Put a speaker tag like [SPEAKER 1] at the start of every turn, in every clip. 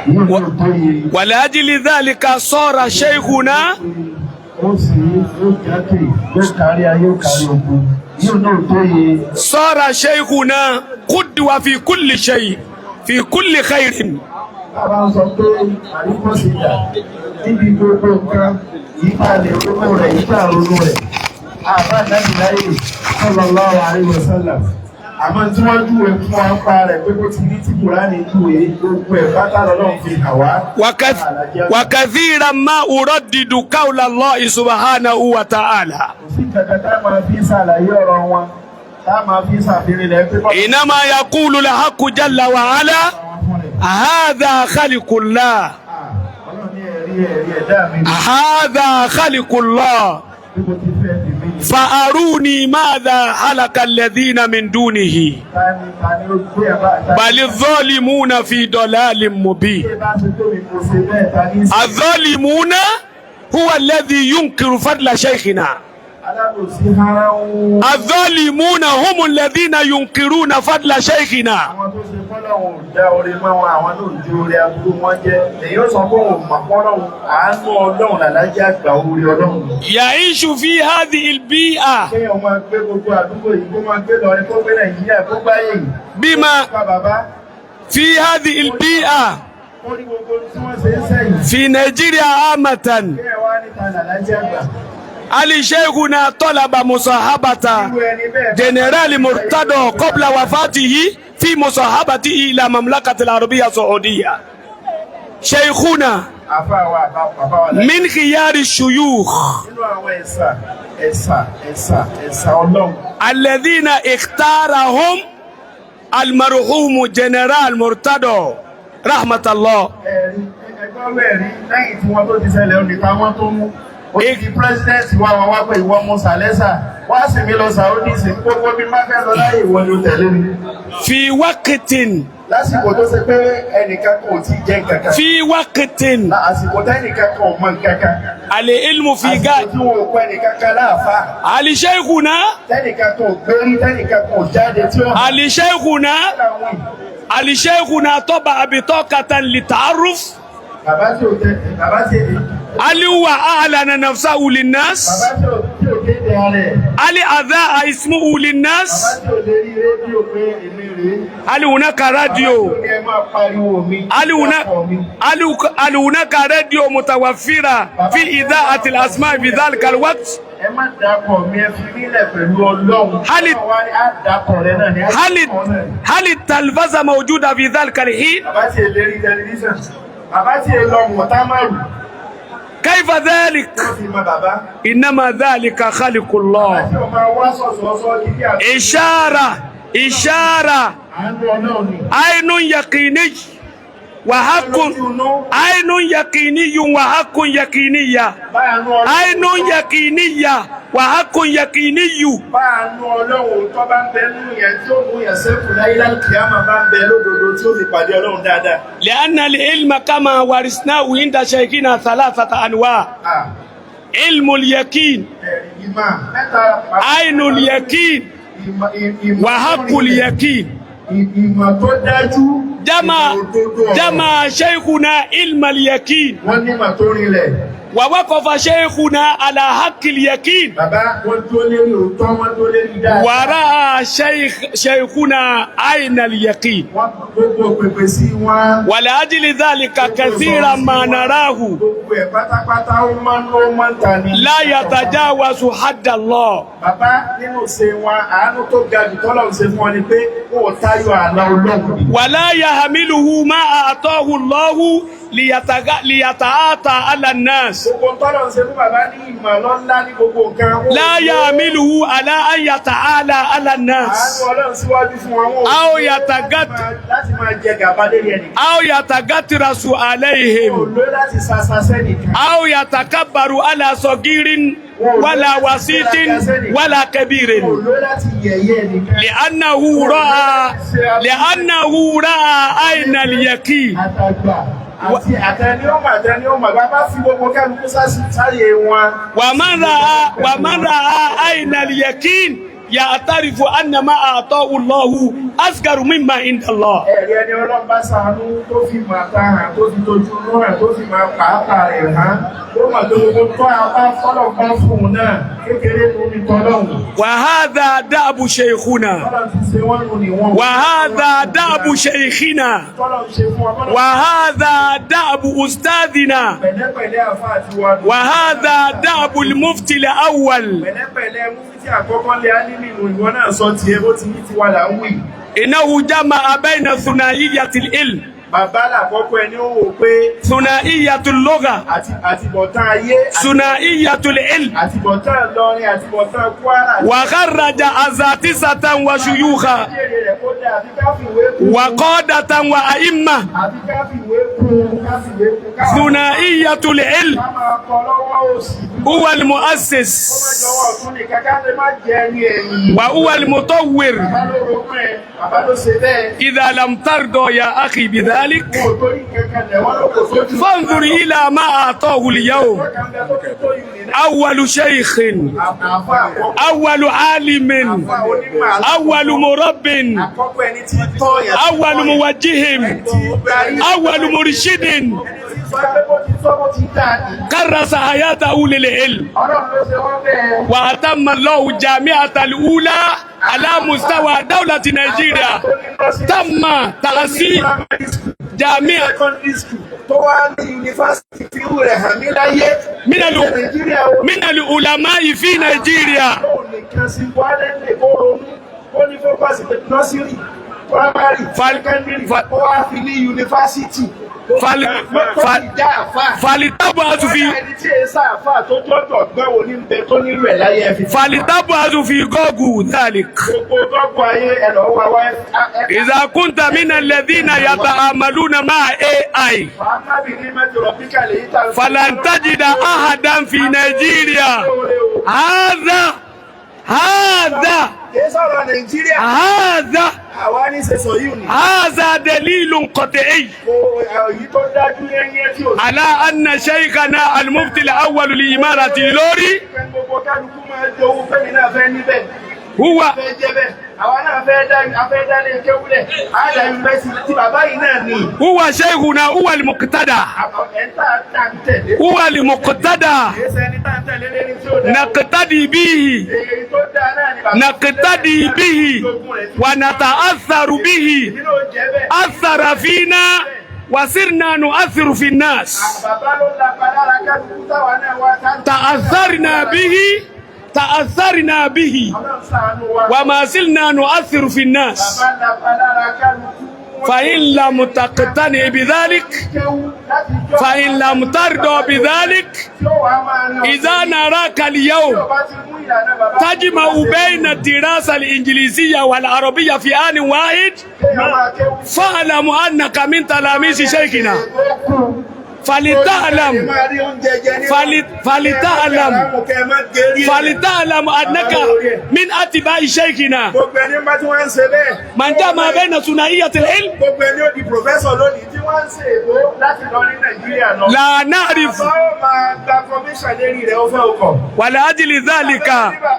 [SPEAKER 1] Yóò náà tó yẹ.
[SPEAKER 2] ولأجل ذلك صار شيخنا
[SPEAKER 1] Ó sì ó jákè, yóò kárí ayé, ó kárí ogun. Yóò náà tó yẹ.
[SPEAKER 2] صار شيخنا قدوة في كل شيء، في كل خير.
[SPEAKER 1] Bàbá ń sọ pé àríkọ́sí dà níbi gbogbo nǹkan yìí tá a lè ronú rẹ̀, yìí tá a ronú rẹ̀. Àbá nábì láyè sallallahu alaihi wasallam. Àmọ́ tí wọ́n júwe fún wa ń pa rẹ̀ pé kó ti ní tí Kùránì júwe gbogbo ẹ̀ pátá lọ́lọ́run fi hàn wá.
[SPEAKER 2] وكثيرا ما أردد قول الله سبحانه وتعالى.
[SPEAKER 1] Kò sí kankan tá a máa fi ṣàlàyé ọ̀rọ̀ wọn, tá a máa fi ṣàfihàn rẹ̀ pé bọ́lá
[SPEAKER 2] إنما يقول الحق جل وعلا:
[SPEAKER 1] fún rẹ̀.
[SPEAKER 2] هذا خلق الله.
[SPEAKER 1] Ọlọ́run ní ẹ̀rí ẹ̀rí ẹ̀dá mi ni.
[SPEAKER 2] هذا خلق الله.
[SPEAKER 1] Bí mo ti fẹ́ tèmi ni.
[SPEAKER 2] فأروني ماذا خلق الذين من دونه.
[SPEAKER 1] Ta ni ó gbé ẹ̀ bá ta ni.
[SPEAKER 2] بل الظالمون في ضلال مبين.
[SPEAKER 1] Bí ẹ bá ṣe tó mi kò ṣe bẹ́ẹ̀, ta ní í ṣe.
[SPEAKER 2] الظالمون هو الذي ينكر فضل شيخنا.
[SPEAKER 1] Alábòsí hárán.
[SPEAKER 2] الظالمون هم الذين ينكرون فضل شيخنا.
[SPEAKER 1] Àwọn tó ṣe fọ́lọ́hun ò dá orí mọ́ wọn, àwọn náà ju orí aburú wọn jẹ́. Èyí ó sọ pé òun mọ̀ fọ́lọ́hun, àánú Ọlọ́run làlájẹ́ àgbà orí Ọlọ́run.
[SPEAKER 2] يعيش في هذه البيئة.
[SPEAKER 1] Kéèyàn máa gbé gbogbo àdúgbò yìí, kó máa gbé lọrin, kó gbé Nàìjíríà, kó gbáyé yìí.
[SPEAKER 2] بما
[SPEAKER 1] Pa bàbá.
[SPEAKER 2] في هذه البيئة.
[SPEAKER 1] Ó ní gbogbo tí wọ́n ṣe ń sẹ́yìn.
[SPEAKER 2] في نيجيريا عامة.
[SPEAKER 1] Kéèyàn wá níta làlájẹ́ àgbà.
[SPEAKER 2] علي شيخنا طلب مصاحبة
[SPEAKER 1] Irú ẹni bẹ́ẹ̀.
[SPEAKER 2] جنرال مرتضى قبل وفاته في مصاحبته إلى مملكة العربية السعودية. شيخنا
[SPEAKER 1] Àfa wa bàbá wa láyé.
[SPEAKER 2] من خيار الشيوخ
[SPEAKER 1] Nínú àwọn ẹ̀sà ẹ̀sà ẹ̀sà ẹ̀sà Ọlọ́run.
[SPEAKER 2] الذين اختارهم المرحوم جنرال مرتضى رحمة الله.
[SPEAKER 1] Ẹ̀rí ẹgbẹ́ ẹ̀rí lẹ́yìn tí wọ́n tó ti ṣẹlẹ̀ ó ní táwọn tó mú. Ó ti di president wa wọn wá pé ìwọ Musa lẹ́sà wá sì mí lọ Saudi sí gbogbo bí má fẹ́ lọ láyé, ìwọ ni ó tẹ̀lé mi.
[SPEAKER 2] في وقت
[SPEAKER 1] Lásìkò tó ṣe pé ẹnìkan kò tí ì jẹ́ nǹkan kan.
[SPEAKER 2] في وقت
[SPEAKER 1] Àsìkò tẹ́nìkan kan ò mọ nǹkan kan.
[SPEAKER 2] العلم في
[SPEAKER 1] Àsìkò
[SPEAKER 2] غاية.
[SPEAKER 1] tí wọn ò kọ́ ẹnìkan kan láàfáà.
[SPEAKER 2] علي شيخنا
[SPEAKER 1] Tẹ́nìkan kan ò gbérí, tẹ́nìkan kan ò jáde tí ó hàn.
[SPEAKER 2] علي شيخنا علي شيخنا طبع بطاقة للتعرف.
[SPEAKER 1] Bàbá tí ò tẹ bàbá tí
[SPEAKER 2] هل هو أعلن نفسه للناس؟
[SPEAKER 1] Bàbá tí ò kéde ara ẹ̀.
[SPEAKER 2] هل أذاع اسمه للناس؟
[SPEAKER 1] Bàbá tí ò lè rí rédíò pé èmi rèé.
[SPEAKER 2] هل هناك
[SPEAKER 1] Bàbá tí
[SPEAKER 2] راديو؟
[SPEAKER 1] ò ní ẹ máa pariwo mi.
[SPEAKER 2] هل هناك
[SPEAKER 1] Ọkọ mi.
[SPEAKER 2] هل هناك راديو متوفرة في إذاعة الأسماء في ذلك الوقت؟
[SPEAKER 1] Ẹ má dàkọ̀ mi, ẹ fi mílẹ̀ pẹ̀lú Ọlọ́run. Wá ní á dàkọ̀ rẹ náà ní á
[SPEAKER 2] هل
[SPEAKER 1] dàkọ̀ náà.
[SPEAKER 2] هل التلفزة موجودة في ذلك الحين؟
[SPEAKER 1] Bàbá tí ẹ lè rí tẹlifíṣàn. Bàbá tí ẹ lọ mọ̀támàrù.
[SPEAKER 2] كيف ذلك؟
[SPEAKER 1] Wọ́n fi mọ bàbá.
[SPEAKER 2] إنما ذلك خلق
[SPEAKER 1] Bàbá
[SPEAKER 2] الله.
[SPEAKER 1] tí ò máa wá sọ̀sọ̀sọ̀ kíkí àti.
[SPEAKER 2] إشارة إشارة.
[SPEAKER 1] Àánú Ọlọ́run ni.
[SPEAKER 2] عين يقيني وحق.
[SPEAKER 1] Lójú inú.
[SPEAKER 2] عين يقيني وحق يقينية.
[SPEAKER 1] Báyàánú Ọlọ́run.
[SPEAKER 2] عين يقينية وحق يقيني.
[SPEAKER 1] Báànú Ọlọ́run tó bá ń bẹ nínú yẹn tí ó mú yẹn sẹ́kù láyé lálùkìyámà bá ń bẹ lódodo tí ó fi pàdé Ọlọ́run dáadáa.
[SPEAKER 2] لأن العلم كما ورثناه عند شيخنا ثلاثة أنواع:
[SPEAKER 1] Ah,
[SPEAKER 2] علم اليقين،
[SPEAKER 1] ẹ̀rí ìmọ̀ mẹ́ta.
[SPEAKER 2] عين اليقين،
[SPEAKER 1] Ìmọ̀
[SPEAKER 2] وحق اليقين.
[SPEAKER 1] Ìmọ̀ tó dájú.
[SPEAKER 2] جمع
[SPEAKER 1] Ìmọ̀ òdodo ọ̀rọ̀.
[SPEAKER 2] جمع شيخنا علم اليقين.
[SPEAKER 1] Wọ́n nímọ̀ tó rinlẹ̀.
[SPEAKER 2] ووقف شيخنا على حق اليقين.
[SPEAKER 1] Bàbá wọ́n dúró lérí òótọ́, wọ́n dúró lérí dáadáa.
[SPEAKER 2] ورأى شيخنا عين اليقين.
[SPEAKER 1] Wọ́n gbogbo pèpè sí wọn.
[SPEAKER 2] ولأجل ذلك كثيرا ما نراه
[SPEAKER 1] Gbogbo ẹ̀ pátápátá ó máa ń ta ni.
[SPEAKER 2] لا يتجاوز حد الله.
[SPEAKER 1] Bàbá nínú ṣe wọn, àánú tó ga jù tọ́lọ̀ ń ṣe fún wọn ni pé wọn ò tayọ àlà Ọlọ́run.
[SPEAKER 2] ولا يحمله ما أعطاه الله ليتعاطى على الناس.
[SPEAKER 1] Gbogbo tọ́lọ̀ ń ṣe fún bàbá ní ìmọ̀ lọ́lá ní gbogbo nǹkan. Wọn ò
[SPEAKER 2] لا يحمله على أن يتعالى على
[SPEAKER 1] Àánú
[SPEAKER 2] الناس.
[SPEAKER 1] Ọlọ́run síwájú fún wọn. Wọn ò
[SPEAKER 2] أو
[SPEAKER 1] lò láti máa jẹ gàba lérí ẹnìkan.
[SPEAKER 2] أو يتغطرس
[SPEAKER 1] Wọn ò
[SPEAKER 2] عليهم.
[SPEAKER 1] lò láti sasa sẹ́nìkan.
[SPEAKER 2] أو يتكبر على صغير ولا وسيط ولا
[SPEAKER 1] Wọn ò
[SPEAKER 2] كبير.
[SPEAKER 1] lò láti yẹ̀yẹ́ ẹnìkan.
[SPEAKER 2] لأنه رأى عين اليقين.
[SPEAKER 1] Àtàgbà àti àtẹni ó mà àtẹni ó mà, bàbá fi gbogbo kálukú sáyé wọn.
[SPEAKER 2] ومن رأى عين اليقين يعترف أن ما أعطاه الله أصغر مما عند الله.
[SPEAKER 1] Ẹ̀rí ẹni Ọlọ́run bá ṣàánú tó fi máa ta hàn, tó fi tójú inú hàn, tó fi máa pàápàá rẹ̀ hàn, ó mọ̀ tó gbogbo tó apá fọ́lọ̀ bá fún un náà kékeré tó ní tọ́lọ́hùn.
[SPEAKER 2] وهذا دأب شيخنا.
[SPEAKER 1] Tọ́lọ̀ ti ṣe wọ́n nù ní wọn.
[SPEAKER 2] وهذا دأب شيخنا.
[SPEAKER 1] Tọ́lọ̀ ṣe fún ọ.
[SPEAKER 2] وهذا دأب أستاذنا.
[SPEAKER 1] Pẹ̀lẹ́pẹ̀lẹ́ àfa àti wa.
[SPEAKER 2] وهذا دأب المفتي الأول.
[SPEAKER 1] Pẹ̀lẹ́pẹ̀lẹ́ mufti àkọ́kọ́ lé álímì nù, ìwọ náà sọ tiẹ̀, bó ti ní tiwa là ń wì.
[SPEAKER 2] إنه جمع بين ثنائية العلم،
[SPEAKER 1] Bàbá làkọ́kọ́ ẹni ó wò pé
[SPEAKER 2] ثنائية اللغة،
[SPEAKER 1] àti àtibọ̀tán ayé
[SPEAKER 2] ثنائية العلم،
[SPEAKER 1] àtibọ̀tán Ìlọrin, àtibọ̀tán Kwara.
[SPEAKER 2] وخرج أساتذة وشيوخا
[SPEAKER 1] Jèrè rẹ̀ kó dáa, àfi ká fìwé kún.
[SPEAKER 2] وقادة وأئمة.
[SPEAKER 1] Àfi ká fìwé kún, ká fìwé kún ká
[SPEAKER 2] ثنائية العلم.
[SPEAKER 1] ká máa kọ lọ́wọ́ òsì.
[SPEAKER 2] هو
[SPEAKER 1] Kó má
[SPEAKER 2] المؤسس
[SPEAKER 1] jọwọ́ ọ̀tún nìkan, ká lè má jẹ ẹni ẹ̀yìn.
[SPEAKER 2] وهو المطور.
[SPEAKER 1] Bàbá ló rogún ẹ̀, bàbá ló ṣe bẹ́ẹ̀.
[SPEAKER 2] إذا لم ترضى يا أخي بذلك،
[SPEAKER 1] Wọn ò torí kankan lẹ̀ wọ́n ló kò sójú.
[SPEAKER 2] فانظر إلى ما أعطاه اليوم.
[SPEAKER 1] Wọ́n kàn bẹ tó tó tó yìí nìyẹn.
[SPEAKER 2] أول شيخ،
[SPEAKER 1] Àfa àkọ́kọ́.
[SPEAKER 2] أول عالم،
[SPEAKER 1] Àfa onímọ̀ àlọ́.
[SPEAKER 2] أول مرب،
[SPEAKER 1] Àkọ́kọ́ ẹni tí ń tọ́ yẹn.
[SPEAKER 2] أول موجه،
[SPEAKER 1] Ẹni tí ń darí.
[SPEAKER 2] أول مرشد.
[SPEAKER 1] Ẹni tí ń sọ pé bó ti tọ́ bó ti dáa ni.
[SPEAKER 2] كرس حياته للعلم.
[SPEAKER 1] Ọlọ́run ló ṣe wọ́n bẹ́ẹ̀.
[SPEAKER 2] وأتم الله الجامعة الأولى على مستوى دولة نيجيريا. تم تأسيس جامعة
[SPEAKER 1] Secondary school tó wá ní yunifásitì tí irú rẹ̀ hàn mí láyé.
[SPEAKER 2] من ال...
[SPEAKER 1] Nàìjíríà o.
[SPEAKER 2] من العلماء في نيجيريا.
[SPEAKER 1] Lóun nìkan sí wálé lè kó ronú kó ní focus pé nursery, primary, secondary, kó wá fi ní yunifásitì. Tó fi dá àfà.
[SPEAKER 2] فلتبحث في
[SPEAKER 1] Ẹni tí èé sáàfà tó jọjọ gbọ́n wo ní bẹ tó nílò ẹ̀ láyé ẹ fi.
[SPEAKER 2] فلتبحث في جوجل ذلك.
[SPEAKER 1] Gbogbo dọ́gbọ̀ ayé ẹ lọ wá wá ẹ.
[SPEAKER 2] إذا كنت من الذين يتعاملون مع AI،
[SPEAKER 1] Fàákàbí ní mẹ́jọ bíkà lè yí tà.
[SPEAKER 2] فلن تجد أحدا في نيجيريا هذا هذا
[SPEAKER 1] Kìí sọ̀rọ̀ Nàìjíríà.
[SPEAKER 2] هذا
[SPEAKER 1] Àwa ní ṣe sọ yìí ni.
[SPEAKER 2] هذا دليل قطعي
[SPEAKER 1] Kò èyí tó dájú yẹ́nyẹ́ tí ò sí.
[SPEAKER 2] على أن شيخنا المفتي الأول لإمارة لوري
[SPEAKER 1] Gbogbo kálukú máa jowú fẹ́mi náà fẹ́ níbẹ̀.
[SPEAKER 2] هو
[SPEAKER 1] Fẹ́ jẹ́ bẹ́ẹ̀. Àwa náà fẹ́ dá lé kéwúlẹ̀. Á dá yunifásitì tí bàbá yìí náà ní.
[SPEAKER 2] هو شيخنا، هو المقتدى.
[SPEAKER 1] Ẹ̀ ń tà tá ń tẹ̀lé.
[SPEAKER 2] هو المقتدى.
[SPEAKER 1] Kìí ṣẹni tá ń tẹ̀lé lérí tí ó dá.
[SPEAKER 2] نقتدي به.
[SPEAKER 1] Èyí tó dáa náà ni bàbá.
[SPEAKER 2] نقتدي به ونتأثر به.
[SPEAKER 1] Èmi náà jẹ́ bẹ́ẹ̀.
[SPEAKER 2] أثر فينا وصرنا نؤثر في الناس.
[SPEAKER 1] Bàbá ló lapa lára kálukú táwa náà wá tá.
[SPEAKER 2] تأثرنا به، تأثرنا به.
[SPEAKER 1] Ọlọ́run ṣàánú wa.
[SPEAKER 2] وما زلنا نؤثر في الناس.
[SPEAKER 1] Bàbá lapa lára kálukú.
[SPEAKER 2] فإن لم تقتنع بذلك،
[SPEAKER 1] Kéwú láti jọ́.
[SPEAKER 2] فإن لم ترضى بذلك،
[SPEAKER 1] Tí ó wàá máa rìn ọ̀sẹ̀.
[SPEAKER 2] إذا نراك
[SPEAKER 1] Tí ó
[SPEAKER 2] اليوم
[SPEAKER 1] bá ti mú ìlànà bàbá.
[SPEAKER 2] تجمع بين الدراسة الإنجليزية والعربية في آن واحد،
[SPEAKER 1] Kéèyàn máa kéwú.
[SPEAKER 2] فاعلم أنك من تلاميذ شيخنا. فلتعلم
[SPEAKER 1] Máa rí oúnjẹ jẹ ní.
[SPEAKER 2] فلتعلم
[SPEAKER 1] Kẹ́ ẹ má gérí ẹ̀.
[SPEAKER 2] فلتعلم أنك من أتباع شيخنا.
[SPEAKER 1] Gbogbo ẹni bá tí wọ́n ń ṣe bẹ́ẹ̀.
[SPEAKER 2] من جمع بين ثنائية العلم.
[SPEAKER 1] Gbogbo ẹni ó di professor lónìí tí wọ́n ń ṣe èbó láti lọ ní Nàìjíríà lọ.
[SPEAKER 2] لا نعرف.
[SPEAKER 1] Bàbá ó máa gba commission lérí rẹ̀, ó fẹ́ okọ̀.
[SPEAKER 2] ولأجل ذلك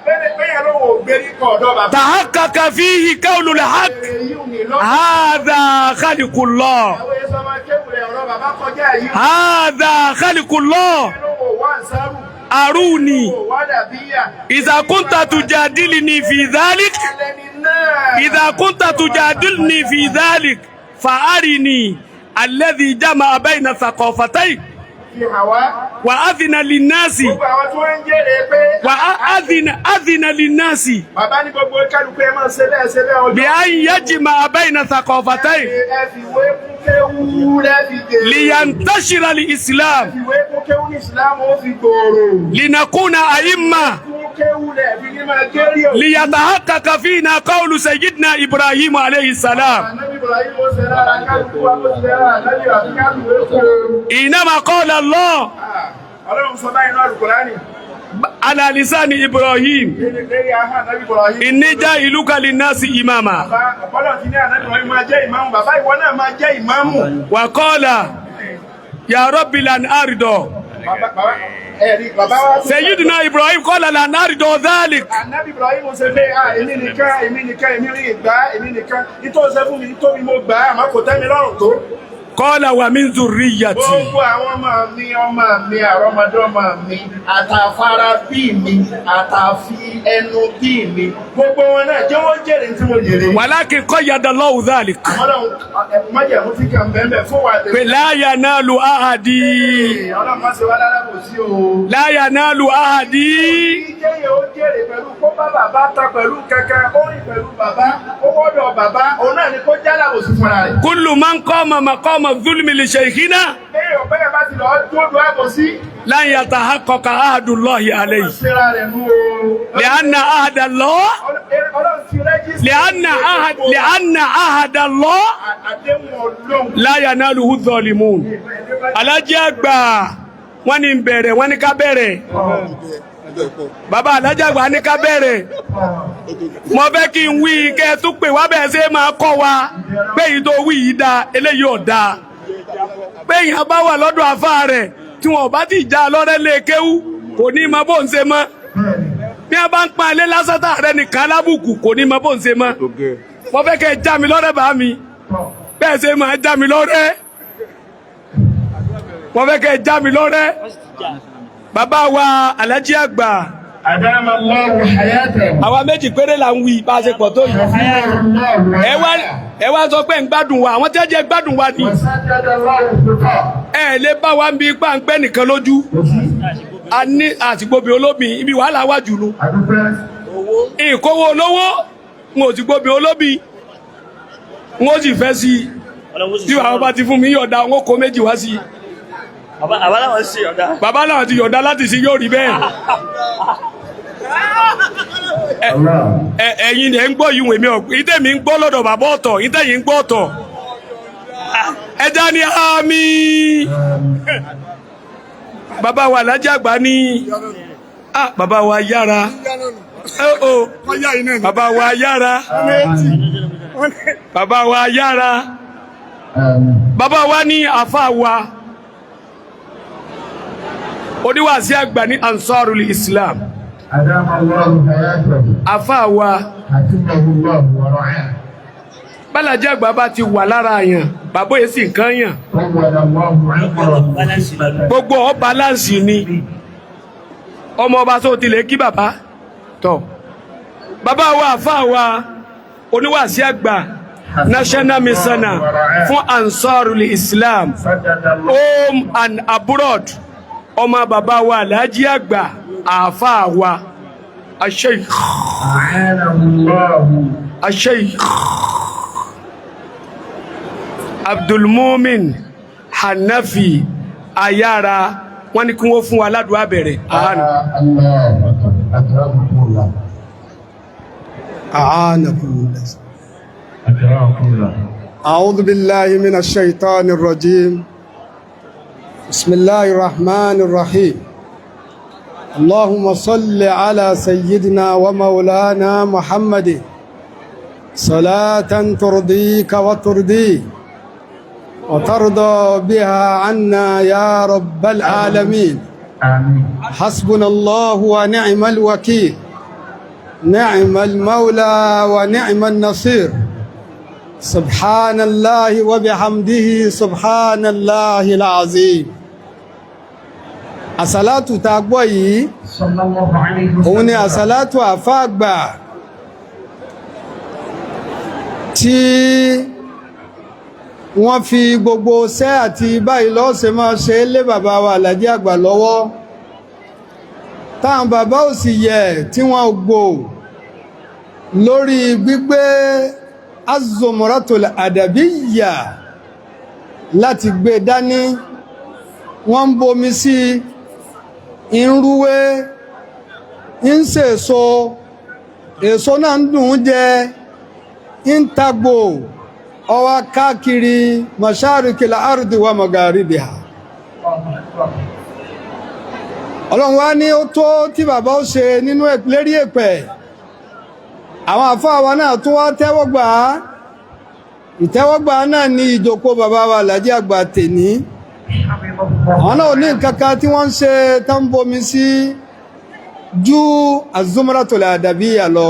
[SPEAKER 1] Bẹ́ẹ̀ ló wò gbérí kọ̀ ọ̀dọ́ bàbá.
[SPEAKER 2] تحقق فيه قول الحق:
[SPEAKER 1] Èyí ò ní lọ.
[SPEAKER 2] هذا خلق الله.
[SPEAKER 1] Àwọn èso máa kéwù rẹ̀, ọ̀rọ̀ bàbá kọjá yìí.
[SPEAKER 2] هذا خلق الله.
[SPEAKER 1] Ló wò wá nsárù.
[SPEAKER 2] أروني.
[SPEAKER 1] Wò wá dàbíyà.
[SPEAKER 2] إذا كنت تجادلني في ذلك،
[SPEAKER 1] Ẹlẹ́ni náà.
[SPEAKER 2] إذا كنت تجادلني في ذلك، فأرني الذي جمع بين ثقافتين
[SPEAKER 1] Fi hàn wá.
[SPEAKER 2] وأذن للناس.
[SPEAKER 1] Gbogbo àwọn tí wọ́n ń jèrè pé.
[SPEAKER 2] وأذن أذن للناس
[SPEAKER 1] Bàbá ní gbogbo kálukú ẹ máa ṣe bẹ́ẹ̀ ṣe bẹ́ẹ̀ ọjọ́.
[SPEAKER 2] بأن يجمع بين ثقافتين
[SPEAKER 1] Ẹ fi ìwé kún kéwú rẹ̀ fi jèrè.
[SPEAKER 2] لينتشر الإسلام،
[SPEAKER 1] Fi ìwé kún kéwú ní ìsìlámù ó fi gbòòrò.
[SPEAKER 2] لنكون أئمة،
[SPEAKER 1] Kún kéwú rẹ̀ fi ní máa gérí o.
[SPEAKER 2] ليتحقق فينا قول سيدنا إبراهيم عليه السلام.
[SPEAKER 1] Ànábì Ibrahim ó ṣe lára kálukú wa bó ti ṣe lára Ànábì àti kálukú kún.
[SPEAKER 2] إنما قال الله
[SPEAKER 1] Ọlọ́run sọ báyìí náà Àlùkùránì.
[SPEAKER 2] على لسان إبراهيم:
[SPEAKER 1] Lérí ahọ́n Ànábì Ibrahim.
[SPEAKER 2] إني جاعلك للناس إماما.
[SPEAKER 1] Bàbá ọ̀pọ̀lọ̀ ti ní Ànábì Ibrahim máa jẹ́ ìmáàmù. Bàbá ìwọ náà máa jẹ́ ìmáàmù.
[SPEAKER 2] وقال: يا رب لن أرضى.
[SPEAKER 1] Bàbá ẹ̀rí bàbá wa.
[SPEAKER 2] Sayyidina Ibrahim qala la nardo dhalik.
[SPEAKER 1] Ànábì Ibrahim ṣe pé à èmi nìkan èmi nìkan èmi rí ìgbà èmi nìkan ìtò ṣe fún mi tó mi mo gbà á àmọ́ kò tẹ́ mi lọ́rùn tó.
[SPEAKER 2] Qala wa min zurriyyati.
[SPEAKER 1] Gbogbo àwọn ọmọ mi àrọ́mọdọ́mọ mi àtàfara bí mi àtàfi ẹnu bí mi gbogbo wọn náà jẹ́ wọ́n jèrè tí mo jèrè.
[SPEAKER 2] Walakin qayyada Allahu dhalik.
[SPEAKER 1] Ọlọ́run májẹ̀mú tí kàn bẹ́ẹ̀ bẹ́ẹ̀ fún wa tẹ̀lé.
[SPEAKER 2] Pé la yanalu ahadi.
[SPEAKER 1] Ọlọ́run má ṣe wá lálábòsí o.
[SPEAKER 2] La yanalu ahadi.
[SPEAKER 1] Ìjẹ́yẹ̀ ó jèrè pẹ̀lú kó bá bàbá ta pẹ̀lú kankan, ó rìn pẹ̀lú bàbá, ó wọ́dọ̀ bàbá, òun náà ni kó jálàbòsí fúnra rẹ̀.
[SPEAKER 2] Kullu man qama maqama dhulmi li shaykhina
[SPEAKER 1] Bẹ́ẹ̀ ọ̀bẹ́yẹ̀ bá ti lọ dúró àbòsí.
[SPEAKER 2] lan yatahaqqaqa ahdullahi alayhi.
[SPEAKER 1] Ṣera rẹ̀ nú o.
[SPEAKER 2] Li'anna ahda Allah
[SPEAKER 1] Ọlọ́run ti rẹ́jísítà.
[SPEAKER 2] li'anna ahad li'anna ahda Allah
[SPEAKER 1] Àdéhùn Ọlọ́run.
[SPEAKER 2] la yanaluhu dhalimun. Alájí àgbà wọ́n ní bẹ̀rẹ̀ wọ́n ní ká bẹ̀rẹ̀. Bàbá alájí àgbà ní ká bẹ̀rẹ̀. Mo fẹ́ kí n wí kẹ́ ẹ tún pè wá bẹ́ẹ̀ ṣe máa kọ́ wa pé èyí tó wí yìí dáa eléyìí ò dáa. Pé èèyàn bá wà lọ́dọ̀ àfa rẹ̀ tí wọn ò bá ti já lọ́rẹ́ lé kéwú kò ní mọ bó ń ṣe mọ́. Bí a bá ń pa ilé lásán tá rẹ nìkan lábùkù kò ní mọ bó ń ṣe mọ́. Mo fẹ́ kẹ́ ẹ já mi lọ́rẹ́ bá mi bẹ́ẹ̀ ṣe máa já mi lọ́rẹ́. Mo fẹ́ kẹ́ ẹ já mi lọ́rẹ́. Bàbá wa Alhaji àgbà
[SPEAKER 1] Adama Allahu hayatahu.
[SPEAKER 2] àwa méjì péré là ń wí bá a ṣe pọ̀ tó yìí. Ẹ wá sọ pé ń gbádùn wa àwọn tí wọ́n jẹ́ gbádùn wa ni.
[SPEAKER 1] Wasajjada Allahu khutah.
[SPEAKER 2] Ẹ lè bá wa ń bi ipá ń pẹ́ nìkan lójú. A ní àtìgbòbí olómi ibi wàhálà wà jù nu.
[SPEAKER 1] Adúpẹ́.
[SPEAKER 2] Ìkówó olówó n ò sì gbòbí olómi n ó sì fẹ́ sí i. Tí àwọn bá ti fún mi yọ̀ọ̀dá n ó kó méjì wá sí i.
[SPEAKER 3] Bàbá làwọn ṣe ọ̀dà.
[SPEAKER 2] Bàbá náà ti yọ̀ọ̀dá láti sí yóò rí bẹ́ẹ̀.
[SPEAKER 1] Allah.
[SPEAKER 2] Ẹ̀yin ẹ̀ ń gbọ́ yìí wèmí ọ̀gbìn ìtẹ̀mí ń gbọ́ lọ́dọ̀ bàbá ọ̀tọ̀ ìtẹ̀yìn ń gbọ́ ọ̀tọ̀. Ẹja ni àmì. Bàbá wa Alhaji àgbà ní ah bàbá wa yára ó bàbá wa yára bàbá wa yára bàbá wa ní àfa wa oníwàásí àgbà ní Ansarul Islam.
[SPEAKER 1] Adama Allahu hayatahu.
[SPEAKER 2] Àfa wa
[SPEAKER 1] Hafizahu Allahu wa ra'ah.
[SPEAKER 2] bálàjì àgbà bá ti wà lára yàn bàbá yìí sì nǹkan yàn.
[SPEAKER 1] Tawwala Allahu umrahu.
[SPEAKER 2] Gbogbo ọ balance ni ọmọ ọba tó tilẹ̀ kí bàbá tọ̀ bàbá wa àfa wa oníwàásí àgbà national missioner fún Ansarul Islam
[SPEAKER 1] Sajjada Allahu.
[SPEAKER 2] home and abroad ọmọ bàbá wa Alhaji àgbà àfa wa Asheikh
[SPEAKER 1] A'anahu Allahu.
[SPEAKER 2] Asheikh Abdulmumin Hanafi Ayára wọ́n ní kí wọ́n fún wa ládùúgbò bẹ̀rẹ̀ àánú.
[SPEAKER 1] Allahu akbar. Akramakumullah.
[SPEAKER 4] أعانكم الله.
[SPEAKER 1] Akramakumullah.
[SPEAKER 4] أعوذ بالله من الشيطان الرجيم. بسم الله الرحمن الرحيم. اللهم صل على سيدنا ومولانا محمد صلاة ترضيك وترضيه وترضى بها عنا يا رب العالمين.
[SPEAKER 1] Àmín.
[SPEAKER 4] حسبنا الله ونعم الوكيل، نعم المولى ونعم النصير. سبحان الله وبحمده سبحان الله العظيم. Àsàlátù tá a gbọ́ yìí
[SPEAKER 1] Sallallahu alayhi wa
[SPEAKER 4] òun ni
[SPEAKER 1] sallam.
[SPEAKER 4] Àsàlátù àfáàgbà tí wọ́n fi gbogbo ṣẹ́ àti báyìí lọ́sẹ̀ máa ṣe lé bàbá wa Àlàjí àgbà lọ́wọ́, táwọn bàbá ò sì yẹ tí wọ́n gbò lórí gbígbé Az-Zumratul Adabiyya láti gbé dání. Wọ́n ń bomi sí i, ń rúwé, ń sèso, èso náà ń dùn ún jẹ, ń tagbò ọwá káàkiri masharikil ardi wa magaribiha. Ọlọ́run wá ní ó tó tí bàbá ó ṣe nínú lérí èpẹ̀. Àwọn àfáà wa náà tún wá tẹ́wọ́gbà á. Ìtẹ́wọ́gbà náà ní ìjókòó bàbá wa Àlàjí àgbà tèní. Àwọn náà ní nǹkan kan tí wọ́n ń ṣe tán bomi sí ju Az-Zumratul Adabiyya lọ.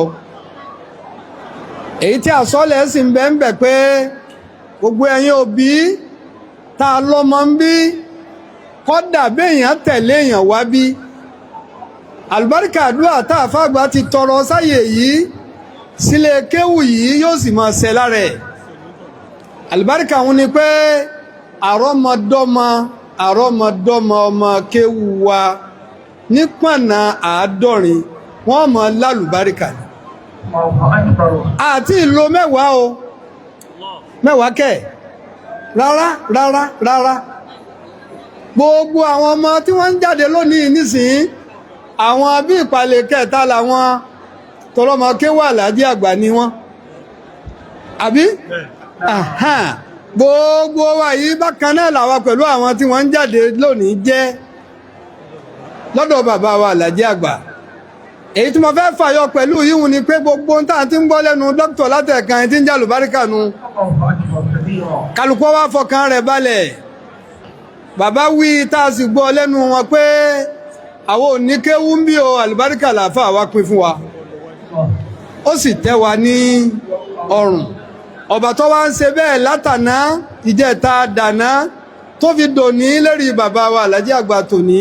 [SPEAKER 4] Èyí tí àsọ́lẹ̀ sì ń bẹ ń bẹ pé gbogbo ẹ̀yin òbí tá a lọ́mọ ń bí, kọ́dà béèyàn tẹ̀lé èèyàn wá bí, àlùbáríkà àdúrà tá a fàgbà ti tọrọ sáyè yìí sílé kéwù yìí yóò sì máa ṣẹ lára ẹ̀. Àlùbáríkà òun ni pé àrọ́mọdọ́mọ àrọ́mọdọ́mọ ọmọ kéwù wa nípọ̀nà 70 wọ́n mọ̀ lálùbáríkà ni. Àti ìlò 10 o, 10 kẹ̀ rárá rárá rárá. Gbogbo àwọn ọmọ tí wọ́n ń jáde lónìí nísìnyí, àwọn bí ìpàlẹ̀ kẹta làwọn tọrọmọ kéwà Àlàájì Àgbà ni wọ́n, àbí? Gbogbo wa yìí bákan náà làwa pẹ̀lú àwọn tí wọ́n ń jáde lónìí jẹ́ lọ́dọ̀ bàbá wa Àlàájì Àgbà. Èyí tí mo fẹ́ fàyọ pẹ̀lú yíhun ni pé gbogbo ohun tá à ti ń gbọ́ lẹ́nu dókítà látẹ̀kan tí ń jẹ́ àlùbáríkà nu, kálukú wá fọkàn rẹ̀ balẹ̀. Bàbá wí tá a sì gbọ́ lẹ́nu wọn pé àwọn ò ní kéwú ń bí o, àlùbáríkà làáfà wa pín fún wa, ó sì tẹ́ wa ní ọrùn. Ọba tó wá ń ṣe bẹ́ẹ̀ látàná ìjẹta dàná tó fi dòní lérí bàbá wa Àlàájì Àgbà tòní,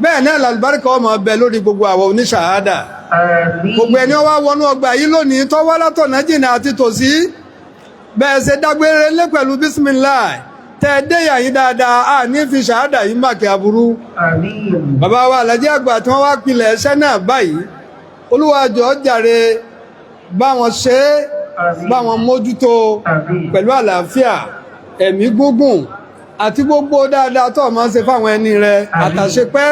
[SPEAKER 4] bẹ́ẹ̀ náà làlùbáríkà ọmọ ọbẹ̀ lórí gbogbo àwọn oníṣàhádà. Gbogbo ẹni wá wọnú ọgbà yìí lónìí tó wá látọ̀nà jìnnà àti tòsí, bẹ́ẹ̀ ṣe dágbére lé pẹ̀lú bísímìláì tẹ́ ẹ dé yàyín dáadáa, a ní fi ṣàhádà yìí màkì aburú. Bàbá wa Àlàájì Àgbà tí wọ́n wá pilẹ̀ ẹṣẹ́ náà báyìí, Olúwa jọ̀ọ́ jàre bá wọn ṣe é, bá wọn mójútó pẹ̀lú àlàáfíà, ẹ̀mí gígùn àti gbogbo dáadáa tó máa ń ṣe fáwọn ẹni rẹ àtàṣepẹ́.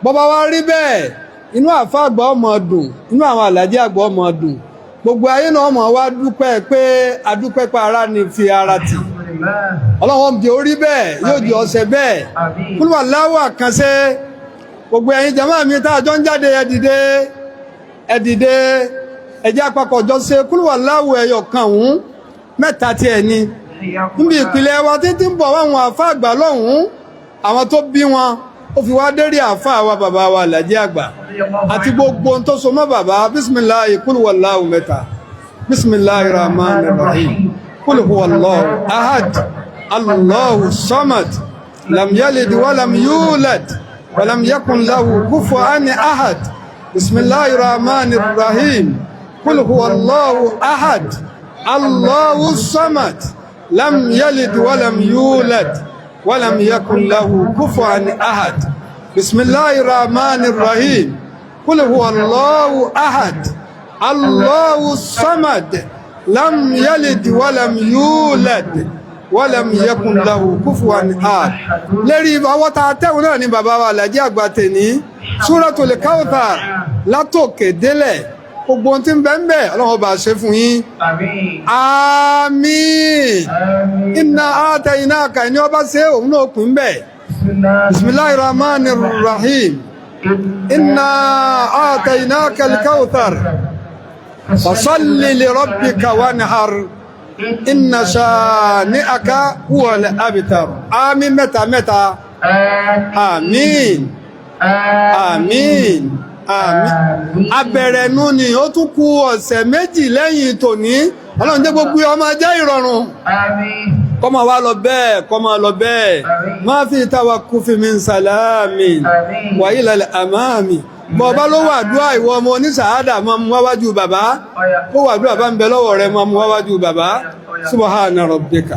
[SPEAKER 4] Bọ́bá wa rí bẹ́ẹ̀, inú àfa àgbà ọmọ dùn, inú àwọn Àlàájì àgbà ọmọ dùn, gbogbo ayé náà ọmọ wa dúpẹ́ pé adúpẹ́ pé ara ni fi ara tì. Ọlọ́run bí orí bẹ́ẹ̀ yóò jẹ́ ọ̀sẹ̀ bẹ́ẹ̀. Kúlùwà láwọ̀ àkànṣe gbogbo ẹ̀yin jàmáà mi tá a jọ ń jáde, ẹ dìde, ẹ dìde, ẹ jẹ́ àpapọ̀ jọ ṣe kúlùwà láwọ̀ ẹyọ kan òun mẹ́ta tiẹ̀ ni. Níbi ìpìlẹ̀ wa títí ń bọ̀ wáwọn àfa àgbà lọ́hùn-ún, àwọn tó bí wọn ó fi wá dérí àfa wa bàbá wa Àlàájì Àgbà àti gbogbo ohun tó so mọ́ bàbá. Bísímìláì kúlùwàláwù mẹ́ta. Bísímìláì rahman rahim. Kúlù huwallahu ahad allahu samad lam yalid walam yulad walam yakun lahu kufuwan ahad. Bísímìláì rahman rahim. Kúlù huwallahu ahad allahu samad lam yalid walam yulad walam yakun lahu kufuwan ahad. Bismillahir rahmanir rahim. Qul huwallahu ahad allahu samad lam yalid walam yulad walam yakun lahu kufuwan ahad. Lérí ọwọ́ ta tẹ́wọ̀n náà ni bàbá wa Àlàájì Àgbà tèní Suratul Kawthar látòkè délẹ̀, gbogbo ohun tí ń bẹ ń bẹ Ọlọ́run bá ṣe fún yín. Àmín. Inna atainaka ẹni ọba ṣe òun náà kún bẹ́ẹ̀. Bismillahir rahmanir rahim. Inna atainaka al-kawthar fasalli li rabbika wanhar inna shani'aka huwal abtar. Àmín mẹ́ta mẹ́ta. Àmín. Àmín. Àmín. Abẹ̀rẹ̀ nu ni ó tún kù ọ̀sẹ̀ méjì lẹ́yìn tòní. Ọlọ́run jẹ́ gbogbo ọmọ jẹ́ ìrọ̀rùn. Kọ́ máa wá lọ bẹ́ẹ̀, kọ́ máa lọ bẹ́ẹ̀. Má fi tawakkufi min salamin wa ilal amami. Bọ̀ bá ló wà dúà ìwọ ọmọ oníṣàádà máa mú wáwájú bàbá. Ó wà dúà bá ń bẹ lọ́wọ́ rẹ máa mú wáwájú bàbá. Subhana rabbika.